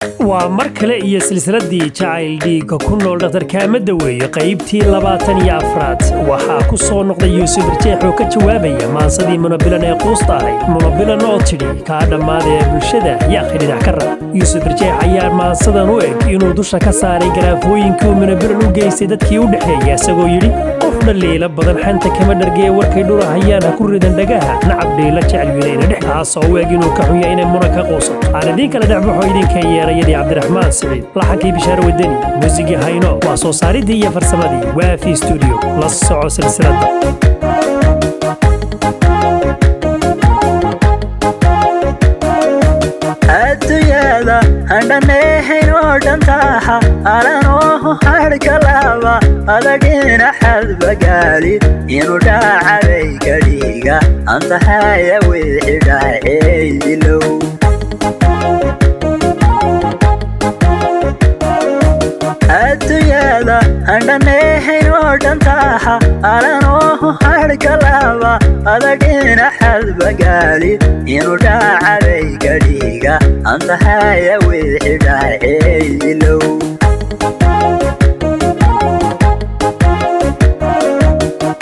Waa mar kale iyo silsiladdii Jacayl Dhiigga ku Nool, Dhakhtarkaamadda weeye, qaybtii 24aad. Waxaa ku soo noqday Yuusuf Rajeex oo ka jawaabaya maansadii Munabilan ee quusta ahayd. Munabilan oo tidhi kaa dhammaada ee bulshada yaakhi dhinac ka rab. Yuusuf Rajeex ayaa maansadan u eg inuu dusha ka saaray garaafooyinkii uu Munabilan u geystay dadkii u dhexeeya, isagoo yidhi: qof dhaliila badan xanta kama dhargee, warkay dhurahayaan ha ku ridan dhagaha, nacab dhiila jecel yidhayna dhex. Taasoo u eg inuu ka xunya inay Muna ka quusato. Aan idiin kala dhex baxo idinka yeerayadii Cabdiraxmaan Siciid, laxankii Bishaar Wadani, muusigii Hayno, waa soo saaridii iyo farsamadii Waafi Stuudiyo. La soco silsiladda. Adduunyada handhaneehayn oo dhantaaxa alanooho hadhka laba adagina xadbagaali inuu dhaacabay kadhiga antahaya wixii dhaceylow. Adduunyada handhaneehayn oo dhantaaxa alanooho hadhka laba adagina xadbagaali inuu dhaacabay kadhiga antahaya wixii dhaceylow.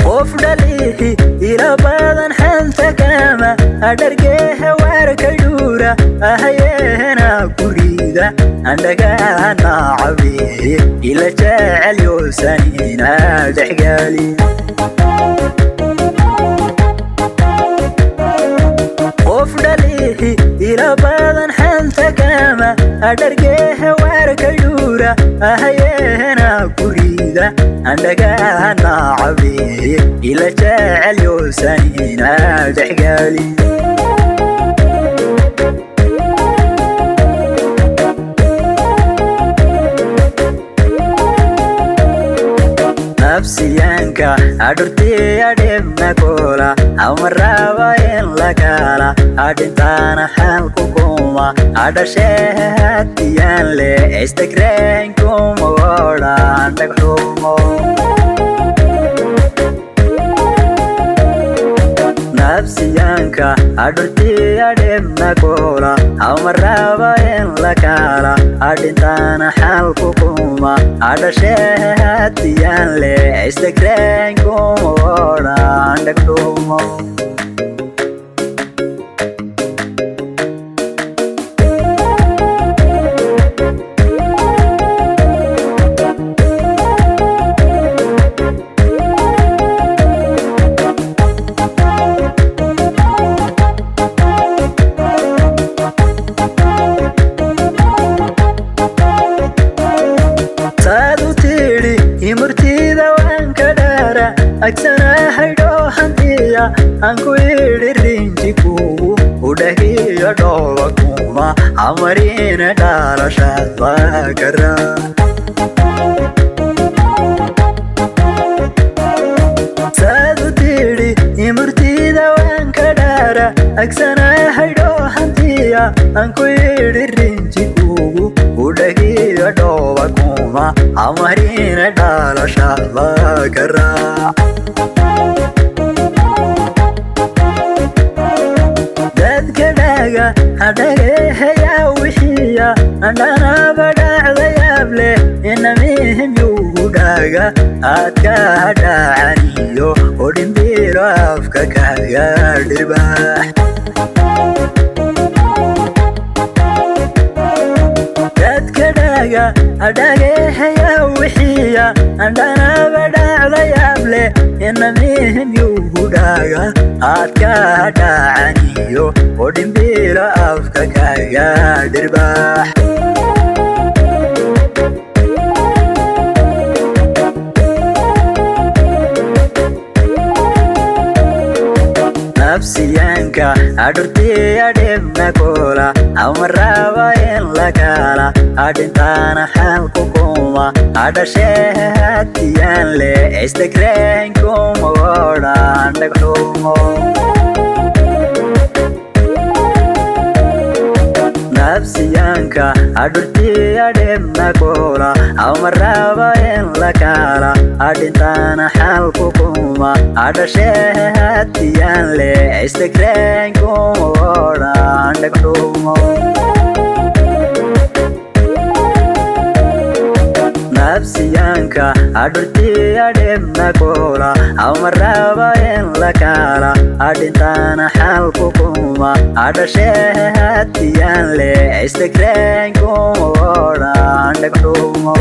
Qof dhaliixi ila badan xanta kama adhargeeha waarka dhuura ahayeena ku riida andhagahana cabihi ila jecel yoosanina dhexgaali. Qof dhaliixi ila badan xanta kama adhargeeha waarka dhuura ahayeena ku riida andhagahana cabihi ila jecel yoosanina dhexgaali. Nafsiyaanka adhurtiya dhibna kula amaraba in la kala adhintaana xalku kuma adhasheehadiyaan le istagreen kuma odhan dhagxumo. Nafsiyaanka adhurtiya dhibna kula amaraba in la kala adhintaana xalku kuma adhasheehadiyaan le istagreen kuma odhan dhagxumo. Saad u tidhi imurtida waan ka dhaara agsanahaydhoo hantiya aan ku idhi rinji kugu udhahiyo dhooba kuma amarina dhalashada kara. Saad u tidhi imurtida waan ka dhaara agsanahaydhoo hantiya aan ku idhi rinji kugu udhahiyo dhooba kuma amarina dhalashada kara. Dadka dhaga hadhageehayaa wixiya andhanaba dhacda yaab leh inamihim yugu dhaga aadka hadhacaniyo oo dhimbiro afka kaga dhirbaax. Dadka dhaga hadhageehayaa wixiya andhanaba dhacda yaab leh inamihim yugu dhaga aadka hadhacaniyo oo dhimbiro afka kaga dhirbaax. Nafsiyaanka adhurtiya dhibna kula amaraba in la kala adhintaana xalku kuma adhasheehadiyaan le istagreen kuma odhan dhagxumo. Nafsiyaanka adhurtiya dhibna kula amaraba in la kala adhintaana xalku kuma adhasheehadiyaan le istagreen kuma odhan dhagxumo. Habsiyaanka adhurtiya dhibna kula amaraba in la kala adhintaana xalku kuma adhashee hatiyaan le istagreen kuma odhan dhagxumo.